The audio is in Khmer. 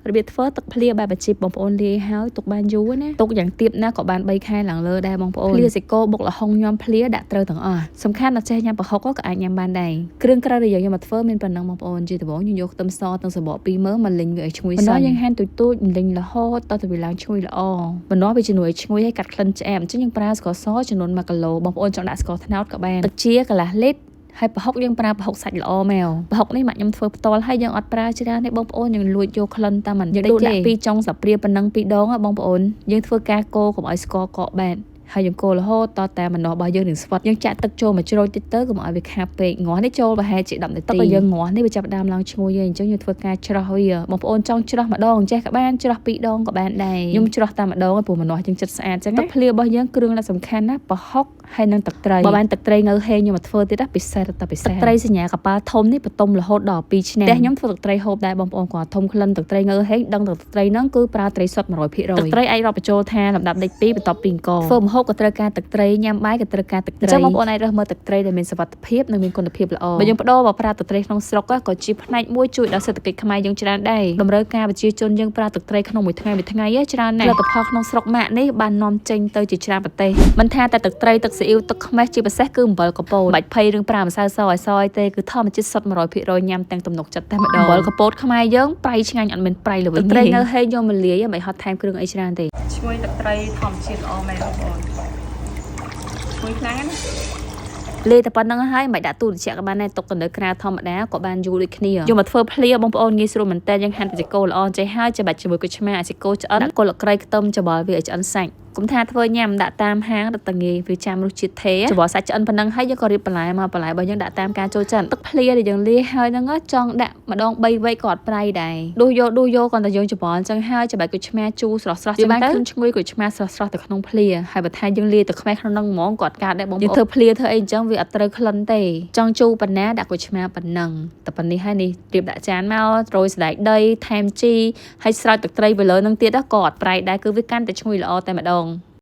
របៀបធ្វើទឹកភ្លាបែបអាជីពបងប្អូនលាយហើយទុកបានយូរណាទុកយ៉ាងទៀបណាក៏បាន3ខែឡើងលើដែរបងប្អូនភ្លាសាច់គោបុកល្ហុងញ៉ាំភ្លាដាក់ត្រូវទាំងអស់សំខាន់ដល់ចេះញ៉ាំប្រហុកក៏អាចញ៉ាំបានដែរគ្រឿងក្រៅដែលយើងយកមកធ្វើមានប៉ុណ្ណឹងបងប្អូនជាដំបូងយើងយកខ្ទឹមសទាំងសបក2មើមកលីងវាឲ្យឈ្ងុយសិនយើងហាន់ទូចទូចលីងរហូតតទៅវាឡើងឈ្ងុយល្អបន្ទាប់វាជំនួយឈ្ងុយឲ្យកាត់ក្លិនឆ្អាបអញ្ចឹងយើងប្រើស្ករសចំនួន1គីឡូបងប្អូនចង់ដាក់ស្ករត្នោតក៏បានទឹកជាកន្លះលីត្រហើយប្រហុកយើងប្រើប្រហុកសាច់ល្អមកប្រហុកនេះម៉ាក់ខ្ញុំធ្វើផ្ទាល់ហើយយើងអត់ប្រើច្រើនទេបងប្អូនយើងលួចយកក្លិនតាមបន្តិចទេដាក់ពីរចុងស្លាបព្រាប៉ុណ្ណឹងពីរដងបងប្អូនយើងធ្វើការកូរកុំឲ្យស្ករកកបែតហើយយើងកូររហូតតតែម្នាស់របស់យើងនឹងស្វិតយើងចាក់ទឹកចូលមកជ្រោយតិចទៅកុំឲ្យវាខាប់ពេកងាស់នេះចូលប្រហែលជា10នាទីទឹកឲ្យយើងងាស់នេះវាចាប់ដើមឡើងឈ្ងុយហើយអញ្ចឹងយើងធ្វើការច្រោះវាបងប្អូនចង់ច្រោះម្ដងចេះក៏បានច្រោះពីរដងក៏បានដែរខ្ញុំច្រោះតែម្ដងព្រោះម្នាស់យើងចិត្តស្អាតអញ្ចឹងទឹកភ្លារបស់យើងគ្រឿងដែលសំខាន់ណាប្រហុកហើយនឹងទឹកត្រីបើបានទឹកត្រីងៅហេងខ្ញុំមកធ្វើទៀតណាពិសេសតែពិសេសទឹកត្រីសញ្ញាកប៉ាល់ធំនេះបន្ទុំរហូតដល់2ឆ្នាំផ្ទះខ្ញុំធ្វើទឹកត្រីហូបដែរបងប្អូនគាត់ធំក្លិនទឹកត្រីងៅហេងដឹងទឹកត្រីហ្នឹងគឺប្រើត្រីសុទ្ធ100%ទឹកត្រីអាចរាប់បញ្ចូលថាលំដាប់លេខ2បន្ទាប់ពីអង្គធ្វើម្ហូបក៏ត្រូវការទឹកត្រីញ៉ាំបាយក៏ត្រូវការទឹកត្រីអញ្ចឹងបងប្អូនអាចរើសមើលទឹកត្រីដែលមានសុវត្ថិភាពនិងមានគុណភាពល្អបើយើងបដូរមកប្រើទឹកត្រីក្នុងស្រុកក៏ជាផ្នែកមួយជួយដល់សេដ្ឋកិច្ចខ្មែរយើងច្រើនដែរតម្រូវការប្រជាជនយើងប្រើទឹកត្រីក្នុងមួយថ្ងៃមួយថ្ងៃច្រើនណាស់ផលិតផលក្នុងស្រុកម៉ាកនេះបាននាំចេញទៅជាច្រើនប្រទេសមិនថាតែទឹកត្រីទឹកស៊ីអ៊ីវទឹកខ្មេះជាពិសេសគឺអំបិលកពតបាច់ភ័យរឿងប្រើម្សៅសឲ្យសឲ្យទេគឺធម្មជាតិសុទ្ធ100%ញ៉ាំទាំងទំនុកចិត្តតែម្ដងអំបិលកពតខ្មែរយើងប្រៃឆ្ងាញ់អត់មានប្រៃល្វីងទឹកត្រីនៅហេងយកមកលាយមិនហត់ថែមគ្រឿងអីច្រើនទេ ឈ្ងុយទឹកត្រីធម្មជាតិល្អមែនបងប្អូនឈ្ងុយខ្លាំងណាស់ លេតែប៉ុណ្្នឹងហើយមិនដាក់ទូត្រជាក់ក៏បានដែរទុកទៅនៅក្រៅធម្មតាក៏បានយូរដូចគ្នាយកមកធ្វើភ្លាបងប្អូនងាយស្រួលមែនតើយើងហាន់បច្ចេកល្អចេះហើយចាំបាច់ជាមួយគុជឆ្មាអាសិកោឆ្អិនដាក់គល់ក្រីខ្ទឹមច្បល់វាឲ្យឆ្អិនសាច់កុំថាធ្វើញ៉ាំដាក់តាមហាងរត់តែងាយវាចាំរសជាតិថេច្បល់សាច់ឆ្អិនប៉ុណ្ណឹងហើយយើងក៏រៀបបន្លែមកបន្លែរបស់យើងដាក់តាមការចូលចិត្តទឹកភ្លាដែលយើងលាយហើយហ្នឹងចង់ដាក់ម្ដង3វែកក៏អត់ប្រៃដែរដួសយកដួសយកគ្រាន់តែយើងច្បល់អញ្ចឹងហើយចាំបាច់គុជឆ្មាជូរស្រស់ស្រស់ចឹងទៅបានឈ្ងុយគុជឆ្មាស្រស់ស្រស់ទៅក្នុងភ្លាហើយបើថាយើងលាយទឹកខ្មេះក្នុងហ្នឹងហ្មងក៏អត់កើតដែរបងប្អូនយើងធ្វើភ្លាធ្វើអីអញ្ចឹងវាអត់ត្រូវក្លិនទេចង់ជូរប៉ុណ្ណាដាក់គុជឆ្មាប៉ុណ្ណឹងតែប៉ុណ្នេះហើយនេះរៀបដាក់ចានមករោយសណ្ដែកដីថែមជីហើយស្រោចទឹកត្រីទៅលើនឹងទៀតក៏អត់ប្រៃដែរគឺវាកាន់តែឈ្ងុយល្អតែម្ដង។